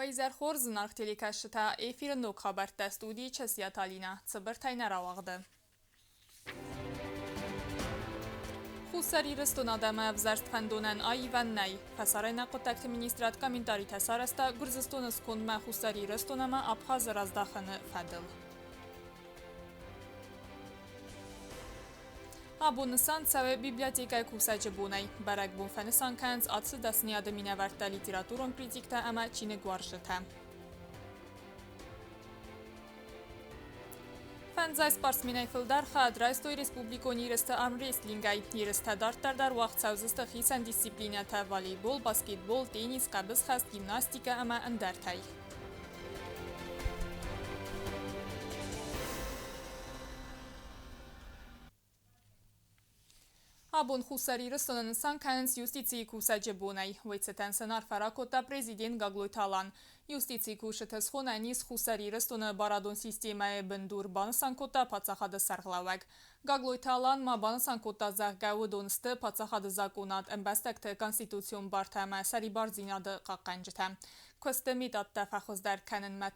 Уӕ изӕр хорз, зынаргъ телекӕсджытӕ! Эфиры ног хабӕрттӕ студийы Часиаты Алинӕ цыбыртӕй нӕ рауагъды. Хуссар Ирыстон адӕмы ӕвзӕрст фӕндонӕн аивӕн нӕй. Фӕсарӕйнаг хъуыддӕгты министрад комментаритӕ сарӕзта Гуырдзыстоны скондмӕ Хуссар Ирыстон ӕмӕ Абхазы раздахыны фӕдыл. Абон нысан цӕуы библиотекӕйы кусӕджы бонӕй. Бӕрӕгбон фӕнысан кӕнынц ацы дӕсныйады минӕвӕрттӕ, литературон критиктӕ ӕмӕ чиныгуарзджытӕ. Фӕндзай спортсменӕй фылдӕр хатт райстой республикон ерысты армрестлингӕй. Ерыстӕ дарддӕр дӕр уагъд цӕудзысты хицӕн дисциплинӕтӕ волейбол, баскетбол, теннис, хъӕбысхӕст, гимнастикӕ ӕмӕ ӕндӕртӕй. Абон Хуссар Ирыстоны нысан кӕнынц юстицийы кусӕджы бонӕй. Уый цытӕн сын арфӕ ракодта президент Гаглойты Алан. Юстицийы кусджыты схонӕн ис Хуссар Ирыстоны барадон системӕйы бындур, банысан кодта паддзахады сӕргълӕууӕг. Гаглойты Алан ма банысан кодта, зӕгъгӕ, уыдон сты паддзахады закъонад, ӕмбӕстӕгты конституцион бартӕ ӕмӕ сӕрибардзинады хъахъхъӕнджытӕ. Куысты методтӕ фӕхуыздӕр кӕнынмӕ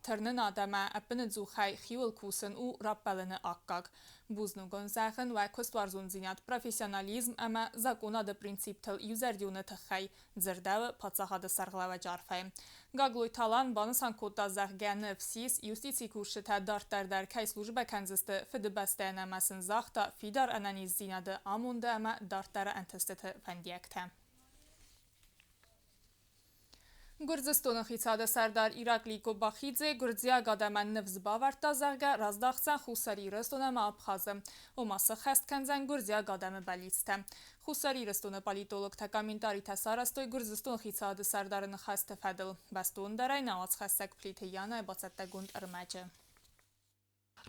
тырнынад ӕмӕ ӕппынӕдзухӕй хиуыл кусын у раппӕлыны аккаг. Бузныгон зӕгъын уӕ куыстуарзондзинад, профессионализм ӕмӕ закъонады принциптыл иузӕрдионы тыххӕй, дзырдӕуы паддзахады сӕргълӕууӕджы арфӕйы. Гаглойты Алан банысан кодта, зӕгъгӕ, ныфс ис, юстицийы кусджытӕ дарддӕр дӕр кӕй службӕ кӕндзысты Фыдыбӕстӕйӕн ӕмӕ сын загъта фидар ӕнӕниздзинады, амонды ӕмӕ дарддӕры ӕнтыстыты фӕндиӕгтӕ. Гуырдзыстоны хицауады сӕрдар Ираклий Кобахидзе гуырдзиаг адӕмӕн ныфс бавӕрдта, зӕгъгӕ, раздӕхдзӕн Хуссар Ирыстон ӕмӕ Абхазы, ома сыххӕст кӕндзӕн гуырдзиаг адӕмы бӕллицтӕ. Хуссар Ирыстоны политологтӕ комментаритӕ сарӕзтой Гуырдзыстоны хицауады сӕрдары ныхӕсты фӕдыл. Бӕстондӕрӕй нӕ уацхӕссӕг Плиты Янайы бацӕттӕгонд ӕрмӕджы.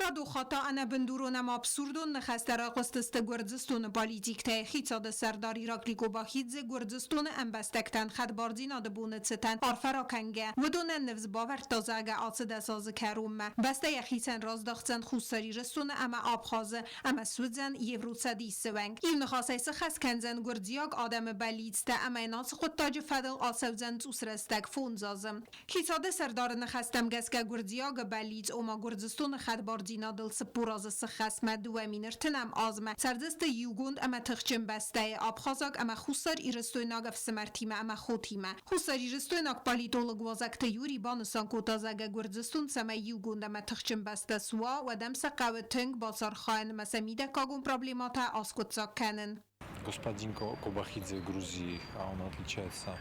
Радухата ӕнӕбындурон ӕмӕ абсурдон ныхӕстӕ райхъуыстысты Гуырдзыстоны политиктӕй. Хицауады сӕрдар Ираклий Кобахидзе Гуырдзыстоны ӕмбӕстӕгтӕн хӕдбардзинады боны цытӕн арфӕ ракӕнгӕ, уыдонӕн ныфс бавӕрдта, зӕгъгӕ, ацы дӕсазы кӕронмӕ бӕстӕ йӕхицӕн раздахдзӕн Хуссар Ирыстоны ӕмӕ Абхазы ӕмӕ суыдзӕн Евроцӕдисы уӕнг. Иу ныхасӕй сыххӕст кӕндзӕн гуырдзиаг адӕмы бӕллицтӕ ӕмӕ йын ацы хъуыддаджы фӕдыл ацӕудзӕн цъус рӕстӕг 5 азы. Хицауады сӕрдары ныхӕстӕм гӕсгӕ гуырдзиаг бӕллиц, ома Гуырдзыстоны хӕдбардзинадыл 40 азы сыххӕстмӕ 2030-ӕм азмӕ цӕрдзысты иугонд ӕмӕ тыхджын бӕстӕйы абхазаг ӕмӕ хуссар-ирыстойнаг ӕфсымӕртимӕ ӕмӕ хотимӕ. Хуссарирыстойнаг политолог Уазӕгты Юрий банысан кодта, зӕгъгӕ, Гуырдзыстон цӕмӕй иугонд ӕмӕ тыхджын бӕстӕ суа, уӕд ӕм сӕ хъӕуы тынг бацархайын ӕмӕ сӕ мидӕггагон проблемӕтӕ аскъуыддзаг кӕнын. Господин Кобахидзе Грузии, он отличается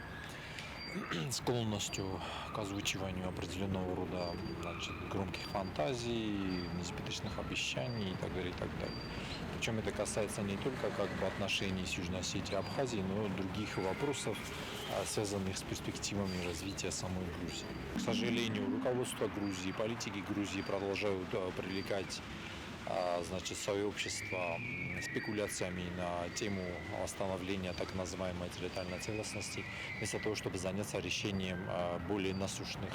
склонностью к озвучиванию определенного рода, значит, громких фантазий, несбыточных обещаний и так далее, и так далее. Причем это касается не только как бы отношений с Южной Осетией и Абхазией, но и других вопросов, связанных с перспективами развития самой Грузии. К сожалению, руководство Грузии, политики Грузии продолжают привлекать, значит, свое общество спекуляциями на тему восстановления так называемой территориальной целостности, вместо того, чтобы заняться решением более насущных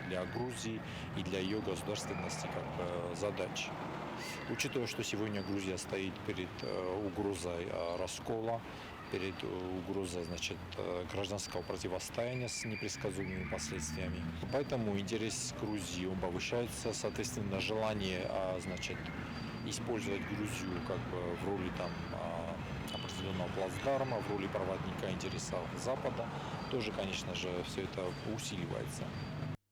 для Грузии и для ее государственности как бы задач. Учитывая, что сегодня Грузия стоит перед угрозой раскола, перед угрозой, значит, гражданского противостояния с непредсказуемыми последствиями. Поэтому интерес Грузии, он повышается, соответственно, желание, значит, использовать Грузию как бы в роли там определенного плацдарма, в роли проводника интересов Запада, тоже, конечно же, все это усиливается.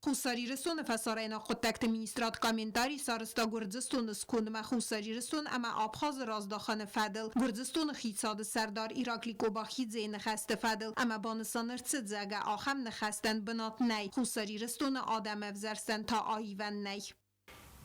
Хуссар Ирыстоны фӕсарӕйнаг хъуыддӕгты министрад комментари сарӕзта Гуырдзыстоны скондмӕ Хуссар Ирыстон ӕмӕ Абхазы раздахӕны фӕдыл Гуырдзыстоны хицауады сӕрдар Ираклий Кобахидзейы ныхӕсты фӕдыл ӕмӕ банысан ӕрцыд, зӕгъгӕ, ахӕм ныхӕстӕн бынат нӕй, Хуссар Ирыстоны адӕмы ӕвзӕрстӕн та аивӕн нӕй.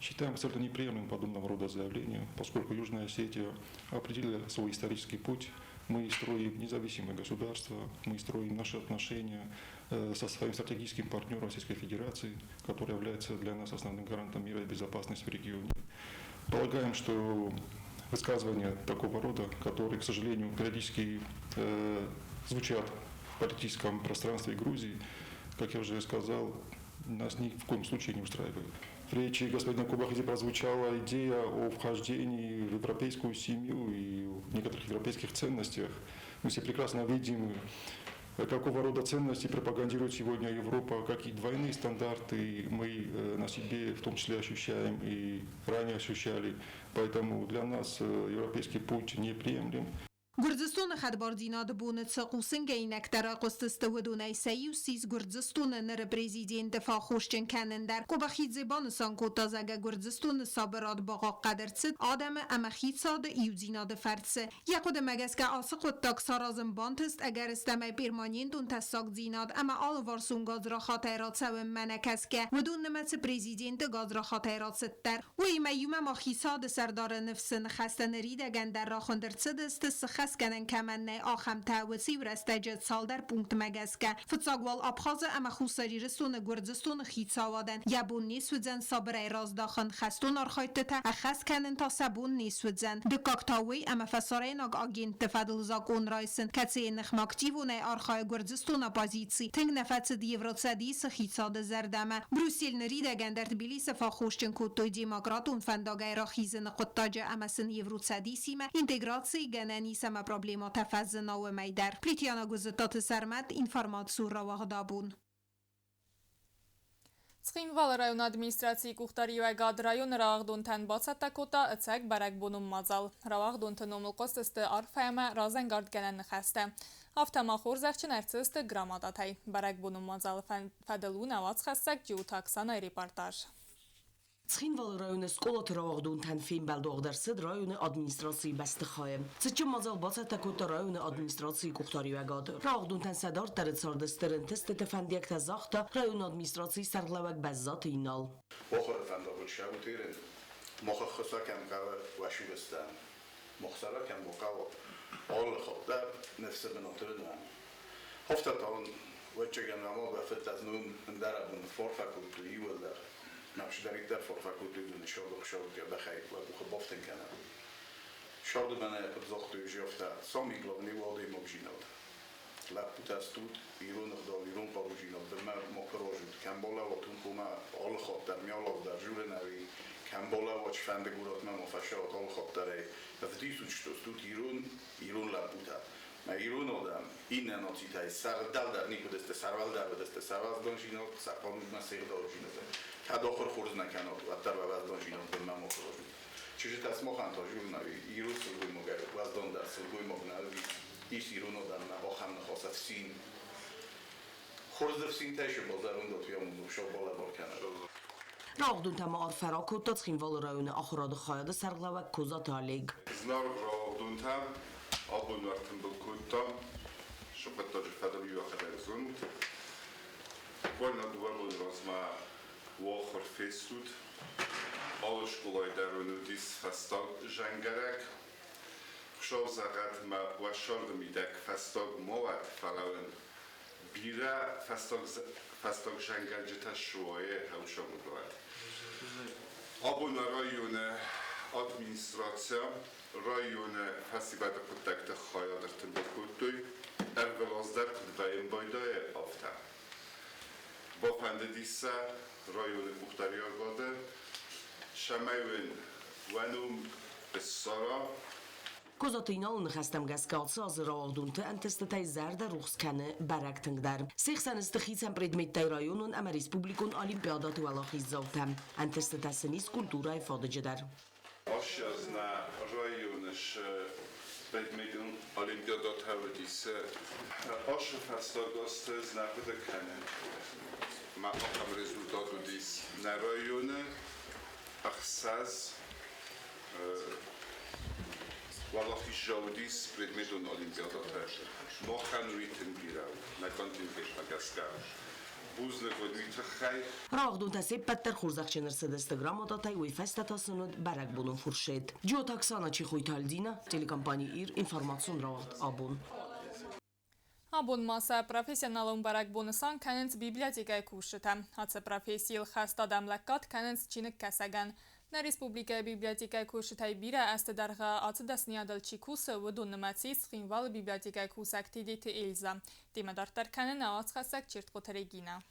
Считаем абсолютно неприемлемым подобного рода заявления, поскольку Южная Осетия определила свой исторический путь. Мы строим независимое государство, мы строим наши отношения со своим стратегическим партнером Российской Федерацией, который является для нас основным гарантом мира и безопасности в регионе. Полагаем, что высказывания такого рода, которые, к сожалению, периодически звучат в политическом пространстве Грузии, как я уже сказал, нас ни в коем случае не устраивают. В речи господина Кобахидзе прозвучала идея о вхождении в европейскую семью и в некоторых европейских ценностях. Мы все прекрасно видим, Какого рода ценности пропагандирует сегодня Европа, какие двойные стандарты мы на себе в том числе ощущаем и ранее ощущали. Поэтому для нас европейский путь неприемлем. Гуырдзыстоны хӕдбардзинады боны цы хъусынгӕнинӕгтӕ райхъуыстысты, уыдонӕй сӕ иу ссис Гуырдзыстоны ныры президенты фӕаххосджын кӕнын дӕр. Къобахидзе банысан кодта, зӕгъгӕ, Гуырдзыстоны сабырад бахъахъхъӕд ӕрцыд адӕмы ӕмӕ хицауады иудзинады фӕрцы. Йӕ хъуыдымӕ гӕсгӕ ацы хъуыддаг саразын бантыст, ӕгӕрыстӕмӕй перманентон тӕссагдзинад ӕмӕ алыварсон гадзрахатӕй рацӕуынмӕ нӕ кӕсгӕ, уыдон нымӕцы президенты гадзрахатӕй рацыд дӕр. Уыимӕ иумӕ ма хицауады сӕрдары ныфсы ныхӕстӕ ныридӕгӕн дӕр рахуынд ӕрцыдысты, сыххӕстгӕнӕн кӕмӕн нӕй, ахӕмтӕ. Уыцы иу рӕстӕджы цалдӕр пунктмӕ гӕсгӕ. Фыццаг уал Абхазы ӕмӕ Хуссар Ирыстоны Гуырдзыстоны хицауадӕн йӕ бон не суыдзӕн сабырӕй раздахын, хӕстон архайдтытӕ ӕххӕст кӕнын та сӕ бон не суыдзӕн. Дыккаг та уый, ӕмӕ фӕсарӕйнаг агентты фӕдыл закъон райсын, кӕцыйы ныхмӕ активонӕй архайы Гуырдзыстоны оппозици, тынг нӕ фӕцыд Евроцӕдисы хицауады зӕрдӕмӕ. Брюссель ныридӕгӕн дӕр Тбилисы фӕаххосджын кодтой демократон фӕндагӕй рахизыны хъуыддаджы ӕмӕ сын Евроцӕдисимӕ интеграцийы гӕнӕн ис ӕмӕ проблемӕтӕ фӕзына уымӕй дӕр. Плитьяна Гуызыттаты Сӕрмӕт, информацион рауагъд абон. Цхинвалы районы администрацийы къухдариуӕгад районы рауагъдонтӕн бацӕттӕ кодта ӕцӕг бӕрӕгбонон мадзал. Рауагъдонты номыл хъуыстысты арфӕ ӕмӕ разӕнгардгӕнӕн ныхӕстӕ. Афтӕ ма хорзӕхджын ӕрцыдысты грамотатӕй. Бӕрӕгбонон мадзалы фӕдыл у нӕ уацхӕссӕг Джиоты Оксанайы репортаж. Цхинвалы районы скъолаты рауагъдонтӕн фембӕлд уагъд ӕрцыд районы администрацийы бӕстыхайы. Цытджын мадзал бацӕттӕ кодта районы администрацийы къухдариуӕгад. Рауагъдонтӕн сӕ дарддӕры царды стыр ӕнтыстыты фӕндиӕгтӕ загъта районы администрацийы сӕргълӕууӕг Бӕззаты Инал. Охыры фӕндагыл сӕутирын, мохыххуса кӕм хъӕуы уӕсугыстӕн, мохсара кӕм бохъӕуы алы хатт дӕр ныфсы бынаты уыдзӕн. Афтӕ та уын уӕдчыгӕн рамал бафыдтаз нун ӕндӕрӕбон фарфӕ кодтой иууылдӕр. Нӕ фарфӕ кодтой уыдоны сӕрды хуыцауы бӕхӕй уӕ къухы бафтын кӕнӕд. Сӕрды мӕнӕ куыд загътой, афтӕ сами главный у адӕймагдзинад. Лӕппутӕ стут, ирон ӕгъдау, ирон хъарудзинад бынмӕ макуы рӕзут. Кӕм балӕууат, уым хъуамӕ алы хатт дӕр, миалав дӕр журналы, кӕм балӕууат, сфӕнды горӕтмӕ ма фӕцӕуат, алы хатт дӕр ӕй ӕвдисут, что стут ирон, ирон лӕппутӕ. Мӕ ирон адӕм иннӕ нацитӕй сӕр дӕлдӕр никуы сты, сӕр уӕлдӕр уыдысты, сӕ уӕздандзинад, сӕ хъарумӕ се гъдаудзинад. Кӕд ахуыр хорз нӕ кӕнат, уӕддӕр уӕ уӕздандзинад бынмӕ макуы рӕзут. Чызджытӕ сымахӕн та журналы ирон сылгоймагӕй уӕздандӕр сылгоймаг нӕ ис ирон адӕммӕ ахӕм ныхас ӕфсин. Хорз ӕфсинтӕй се базӕронд уый балӕвар кӕнӕд. Рауагъдонтӕн ма арфӕ ракодта Цхинвалы районы ахуырады хайады сӕргълӕууӕг Козаты Олег. Зынаргъ рауагъдонтӕ, абон ӕртымбыл кодтам сыхъуыддаджы фӕдыл уӕхӕдӕг зонут. Буквально дыууӕ боны размӕ уӕ ахуыр фестут. Алы скъолайы дӕр уын уыдис фӕстаг зӕнгӕрӕг. Хуыцау зӕгъӕд, мӕ уӕ сӕрды мидӕг фӕстаг ма уӕд, фӕлӕ уын бирӕ фӕстаг зӕнгӕрджытӕ суайы хӕусӕгуыд уӕд. Абон районы администрацийӕ районы фӕсивӕды хъуыддӕгты хайад ӕртымбыл кодтой. Ӕрвылаз дӕр куыд вӕййын байдайы, афтӕ. Бафӕндыдис сӕ районы къухдариуӕгады, цӕмӕй уын уӕ ном ссара. Козаты Иналы ныхӕстӕм гӕсгӕ ацы азы рауагъдонты ӕнтыстытӕй зӕрдӕ рухс кӕны бӕрӕг тынгдӕр. Се хсӕн сты хицӕн предметтӕй районон ӕмӕ республикон олимпиадӕты уӕлахиздзаутӕ. Ӕнтыстытӕ сын ис культурӕйы фадыджы дӕр. Ацы аз нӕ районы предметон олимпиадӕтӕ уыдис. Ацы фӕстаг азты ӕз нӕ хъуыды кӕнын. Мӕ ахӕм результат уыдис нӕ районы ӕхсӕз уӕлахиздзау уыдис предметон олимпиадӕтӕ. Махӕн уый тынг бирӕ у, нӕ контингентмӕ гӕсгӕ. Бузныг уын уый тыххӕй. Рауагъдонтӕ се ппӕт дӕр хорзӕхджын ӕрцыдысты грамотатӕй, уый фӕстӕ та сын уыд бӕрӕгбонон фуршет. Джиоты Оксана, Чехойты Альдина, телекомпани «Ир», информацион рауагъд «Абон». Абон ма сӕ профессионалон бӕрӕгбон нысан кӕнынц библиотекӕйы кусджытӕ. Ацы профессийыл хӕст адӕм лӕггад кӕнынц чиныгкӕсӕгӕн. Нӕ республикӕйы библиотекӕйы кусджытӕй бирӕ азты дӕргъы ацы дӕсныйадыл чи кусы, уыдон нымӕцы ис Цхинвалы библиотекӕйы кусӕг Тедеты Эльза. Темӕ дарддӕр кӕны нӕ уацхӕссӕг Чертхъоты Регина.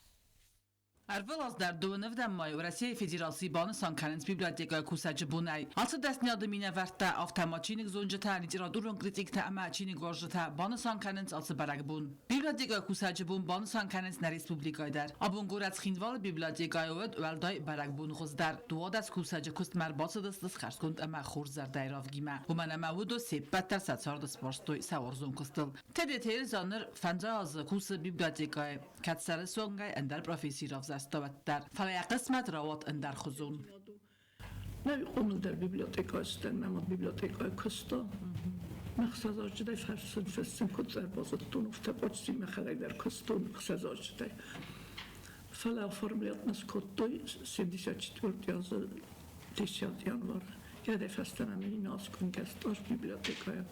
Ӕрвылаз дӕр 27 майы Уӕрӕсейы Федерацийы банысан кӕнынц библиотекӕйы кусӕджы бонӕй. Ацы дӕсныйады минӕвӕрттӕ, афтӕ ма чиныгзонджытӕ, литературон критиктӕ ӕмӕ чиныгуарзджытӕ банысан кӕнынц ацы бӕрӕгбон. Библиотекӕйы кусӕджы бон банысан кӕнынц нӕ республикӕйы дӕр. Абон горӕт Цхинвалы библиотекӕйы уыд уӕлдай бӕрӕгбонгъуыз дӕр. 12 кусӕджы куыстмӕ ӕрбацыдысты схӕрзгонд ӕмӕ хорз зӕрдӕйы равгимӕ. Уымӕн ӕмӕ уыдон се ппӕт дӕр сӕ царды сбарстой сӕ уарзон куыстыл. Тедеты Эльза ныр фӕндзай азы кусы библиотекӕйы. Кӕд цӕры сонгӕй ӕндӕр професси равзӕрста уӕддӕр, фӕлӕ йӕ хъысмӕт рауад ӕндӕрхуызон. Нӕ хъомылдӕр библиотекӕйы цыдӕн мӕ мад библиотекӕйы куыста. Мӕ хсӕзазджытӕй фӕрсын фыссын куыд ӕрбазыдтон, афтӕ почти мӕхӕдӕг дӕр куыстон хсӕзазджытӕй. Фӕлӕ оформлять нас кодтой 74 азы 10 январы. Йӕдӕй фӕстӕмӕ мын иназ библиотекӕйы.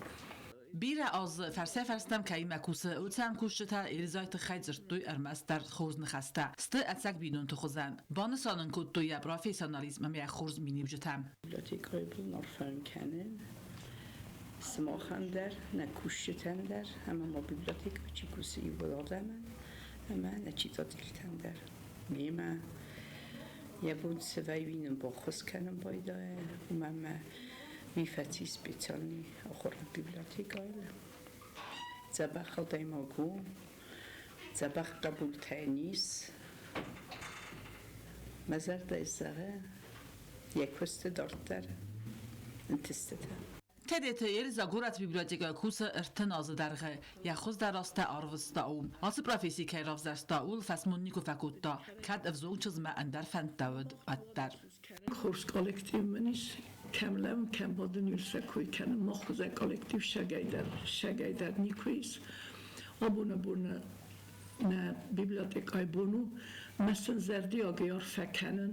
Бирӕ азы фӕрсӕй-фӕрстӕм кӕимӕ кусы, уыцы ӕмкусджытӕ Эльзайы тыххӕй дзырдтой ӕрмӕстдӕр хорз ныхӕстӕ. Сты ӕцӕг бинонты хуызӕн. Банысан ын кодтой йӕ профессионализм ӕмӕ йӕ хорз миниуджытӕ. Библиотекӕйы бон арфӕ кӕнын сымахӕн дӕр, нӕ кусджытӕн дӕр ӕмӕ ма библиотекӕйы чи кусы, иууыл адӕмӕн ӕмӕ нӕ читателтӕн дӕр. Мемӕ йӕ бон цы вӕййы, нын баххуыс кӕнын байдайа, уымӕн мӕ уый фӕци специальный ахуыр библиотекӕйыл. Дзӕбӕх адӕймаг у, дзӕбӕх хъӕбултӕ йын ис. Мӕ зӕрдӕ зӕгъы, йӕ куысты дарддӕр ӕнтыстытӕ. Тедеты Эльза горӕты библиотекӕйы кусы 30 азы дӕргъы. Йӕ хуыздӕр азтӕ арвыста у. Ацы професси кӕй равзӕрста, ууыл фӕсмон никуы фӕкодта, кӕд ӕвзонг чызгмӕ ӕндӕр фӕндтӕ уыд, уӕддӕр. Хорз коллектив мын ис. Кӕм лӕууын, кӕм бадын, иу сӕ кой кӕнын. Мах хуызӕн коллектив сӕгӕй дӕр никуы ис. Абоны боны нӕ библиотекӕйы бон у. Мӕ сын зӕрдиагӕй арфӕ кӕнын.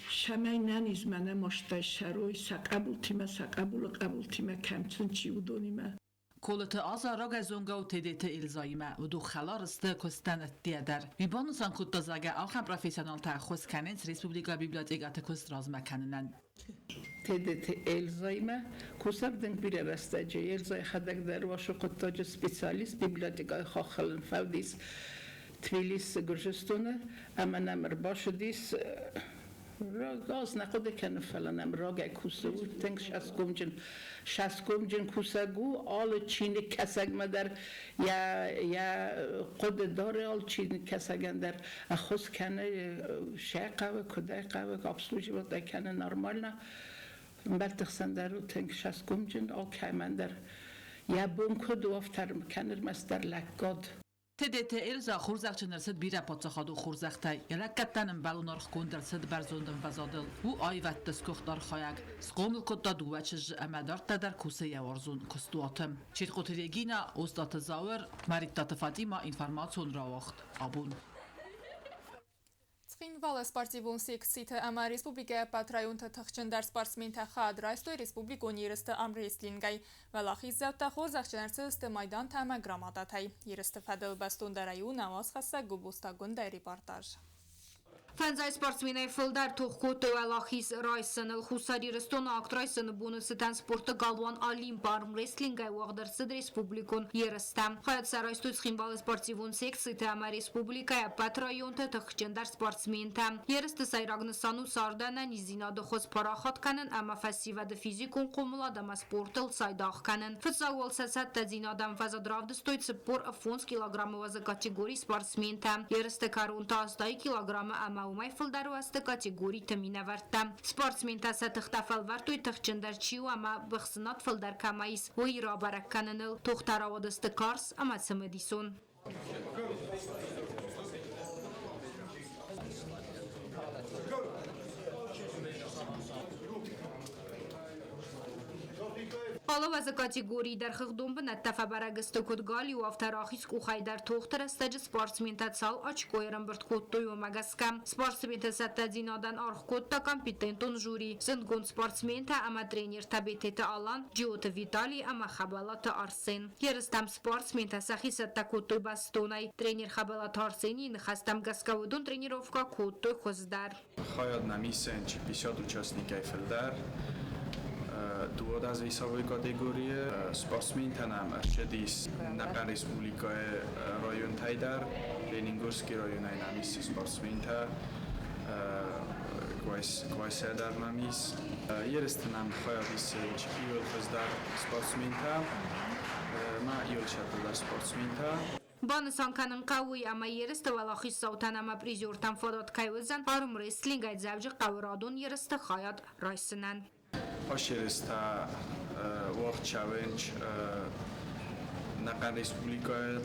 Цӕмӕй нӕнизмӕ нӕ мастӕй сӕрой, сӕ хъӕбултимӕ, сӕ хъӕбулы хъӕбултимӕ, кӕм сын чи, уыдонимӕ. Колыты Аза рагӕй зонгӕ у Тедеты Эльзаимӕ. Уыдон хӕлар сты куыстӕн ӕддейӕ дӕр. Уый банысан кодта, зӕгъгӕ, ахӕм профессионалтӕ ӕххуыс кӕнынц республикӕйы библиотекӕты куыст размӕ кӕнынӕн. Тедеты Эльзаимӕ кусӕг дын бирӕ рӕстӕджы. Эльза йӕхӕдӕг дӕр у ацы хъуыддаджы специалист, библиотекӕйы хаххыл ын фӕудис Тбилисы, Гуырдзыстоны ӕмӕ нӕм ӕрбацыдис аз нӕ хъуыды кӕны, фӕлӕ нӕм рагӕй кусы, у тынг цӕсгомджын кусӕг у, алы чиныгкӕсӕгмӕ дӕр йӕ хъуыды дары, алы чиныгкӕсӕгӕн дӕр ӕххуыс кӕны, сӕ хъӕуы, куыд ӕй хъӕуы, обслуживать ӕй кӕны нормально. Ӕмбӕлтты хсӕн дӕр у тынг цӕсгомджын, алкӕмӕн дӕр йӕ бон куыд у, афтӕ кӕны ӕрмӕстдӕр лӕггад. Тедеты Эльза хорзӕхджын ӕрцыд бирӕ паддзахадон хорзӕхтӕй. Йӕ лӕггӕдтӕн ӕмбӕлон аргъгонд ӕрцыд бӕрзонд ӕмвӕзадыл. У аивӕдты сгуыхт архайӕг. Схъомыл кодта дыууӕ чызджы ӕмӕ дарддӕр дӕр кусы йӕ уарзон куыстуаты. Четкъоты Регина, Остъаты Зауыр, Мариккаты Фатима, информацион рауагъд «Абон». Цхинвалы спортивон секциты ӕмӕ республикӕйы ӕппӕт районты тыхджындӕр спортсментӕ хайад райстой республикон ерысты армрестлингӕй. Уӕлахиздзӕуттӕ хорзӕхджын ӕрцыдысты майдантӕ ӕмӕ грамотатӕй. Ерысты фӕдыл бӕстондӕрӕй у нӕ уацхӕссӕг Гобозты Агуындӕйы репортаж. 50 спортсменӕй фылдӕр тох кодтой уӕлахиз райсыныл. Хуссар Ирыстоны акт райсыны боны цытӕн спорты галуан «Олимп» армрестлингӕй уагъд ӕрцыд республикон ерыстӕ. Хайад сӕ райстой Цхинвалы спортивон секциты ӕмӕ республикӕйы ӕппӕт районты тыхджындӕр спортсментӕ. Ерысты сӕйраг нысан у царды ӕнӕниздзинады хуыз парахат кӕнын ӕмӕ фӕсивӕды физикон хъомылад ӕмӕ спортыл цайдагъ кӕнын. Фыццаг уал сӕ цӕттӕдзинад ӕмвӕзад равдыстой 45 килограммы уӕзы категорийы спортсментӕ. Ерысты кӕрон та 80 килограммы ӕмӕ уымӕй фылдӕр уӕзты категориты минӕвӕрттӕ. Спортсментӕ сӕ тыхтӕ фӕлвӕрдтой, тыхджындӕр чи у ӕмӕ быхсынад фылдӕр кӕмӕ ис, уый рабӕрӕг кӕныныл. Тохтӕ рауадысты карз ӕмӕ цымыдисон. Алы уӕзы категорийы дӕр хыгъдон бынӕттӕ фӕбӕрӕг сты куыд галиу, афтӕ рахиз къухӕй дӕр тохты рӕстӕджы спортсментӕ цал очкойы ӕрӕмбырд кодтой, уымӕ гӕсгӕ. Спортсменты цӕттӕдзинадӕн аргъ кодта компетентон жюри. Зындгонд спортсментӕ ӕмӕ тренертӕ Бететы Алан, Джиоты Виталий ӕмӕ Хӕбӕлаты Арсен. Ерыстӕм спортсментӕ сӕхи цӕттӕ кодтой бӕстонӕй. Тренер Хӕбӕлаты Арсенийы ныхӕстӕм гӕсгӕ уыдон тренировкӕ кодтой хуыздӕр. Хайад нӕм исӕн 50 участникӕй фылдӕр 12 весовой категорийы. Спортсментӕ нӕм ӕрцыдис нӕхъӕн республикӕйы районтӕй дӕр. Ленингорский районӕй нӕм ис спортсментӕ, Къуайсайӕ дӕр нӕм ис. Ерысты нӕм хайад исынц иуыл хуыздӕр спортсментӕ ӕмӕ иуыл сӕрдылдӕр спортсментӕ. Банысан кӕнын хъӕуы уый, ӕмӕ ерысты уӕлахиздзаутӕн ӕмӕ призертӕн фадат кӕй уыдзӕн армрестлингӕй Дзӕуджыхъӕуы радон ерысты хайад райсынӕн. Ас ерыстӕ уагъд цӕуынц ӕнӕхъӕн республикӕйыл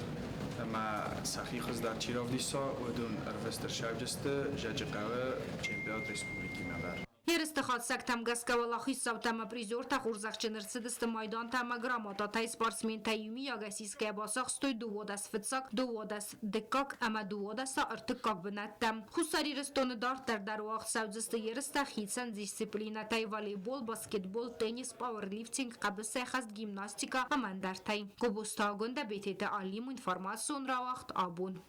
ӕмӕ сӕхи хуыздӕр чи равдиса, уыдон ӕрвыст ӕрцӕуджысты Дзӕуджыхъӕуы чемпионат республикимӕ дӕр. Ерысты хатдзӕгтӕм гӕсгӕ уӕлахиздзаутӕ ӕмӕ призертӕ хорзӕхджын ӕрцыдысты майдантӕ ӕмӕ грамотатӕй. Спортсментӕ иумиагӕй сисгӕйӕ бацахстой 12 фыццаг, 12 дыккаг ӕмӕ 12 ӕртыккаг бынӕттӕ. Хуссар Ирыстоны дарддӕр дӕр уагъд цӕудзысты ерыстӕ хицӕн дисциплинӕтӕй волейбол, баскетбол, теннис, пауэрлифтинг, хъӕбысӕйхӕст, гимнастикӕ ӕмӕ ӕндӕртӕй. Гобозты Агуындӕ, Бететы Алим, информацион рауагъд «Абон».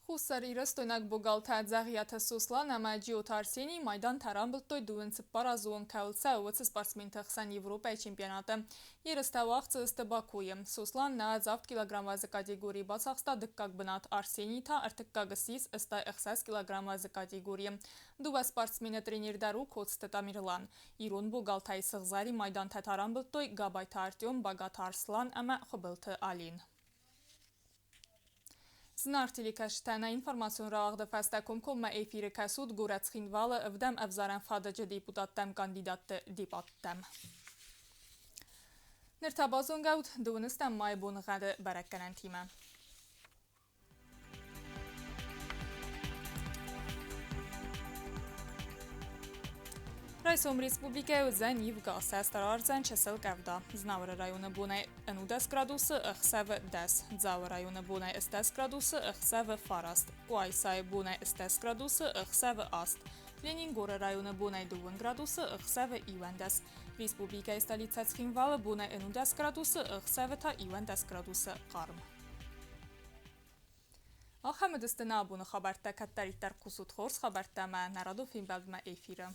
Хуссарирыстойнаг богалтӕ Дзӕгъиаты Сослан ӕмӕ Джиоты Арсений майдантӕ рамбылдтой 24-азон кӕуыл цӕуы, уыцы спортсменты хсӕн Европӕйы чемпионаты. Ерыстӕ уагъд цыдысты Бакуйы. Сослан 98 килограмм вӕзы категорийы бацахста дыккаг бынат, Арсений та ӕртыккаг ссис 86 килограмм вӕзы категорийы. Дыууӕ спортсмены тренер дӕр у Коцты Тамерлан. Ирон богалтӕй сыгъзӕрин майдантӕ та рамбылдтой Габайты Артем, Багаты Арслан ӕмӕ Хуыбылты Алин. Зынаргъ телекӕсджытӕ, нӕ информацион рауагъды фӕстӕ комкоммӕ эфиры кӕсут горӕт Цхинвалы ӕвдӕм ӕвзарӕн фадыджы депутаттӕм кандидатты дебаттӕм. Ныр та базонгӕ ут дыууыныстӕм майы боныгъӕды бӕрӕггӕнӕнтимӕ. Райсом республикӕйы уыдзӕн ивгӕ, цӕстӕрардзӕн чысыл къӕвда. Знауыры районы бонӕй 11 градусы, ӕхсӕвы 10. Дзауы районы бонӕй 10 градусы, ӕхсӕвы 9. Къуайсайы бонӕй 10 градусы, ӕхсӕвы 8. Ленингоры районы бонӕй 2 градусы, ӕхсӕвы 11. Республикӕйы столицӕ Цхинвалы бонӕй 11 градусы, ӕхсӕвы та 11 градусы хъарм. Ахӕм уыдысты нӕ абоны хабӕрттӕ. Кӕддӕриддӕр хъусут хорз хабӕрттӕ ӕмӕ нӕ радон фембӕлдмӕ эфиры.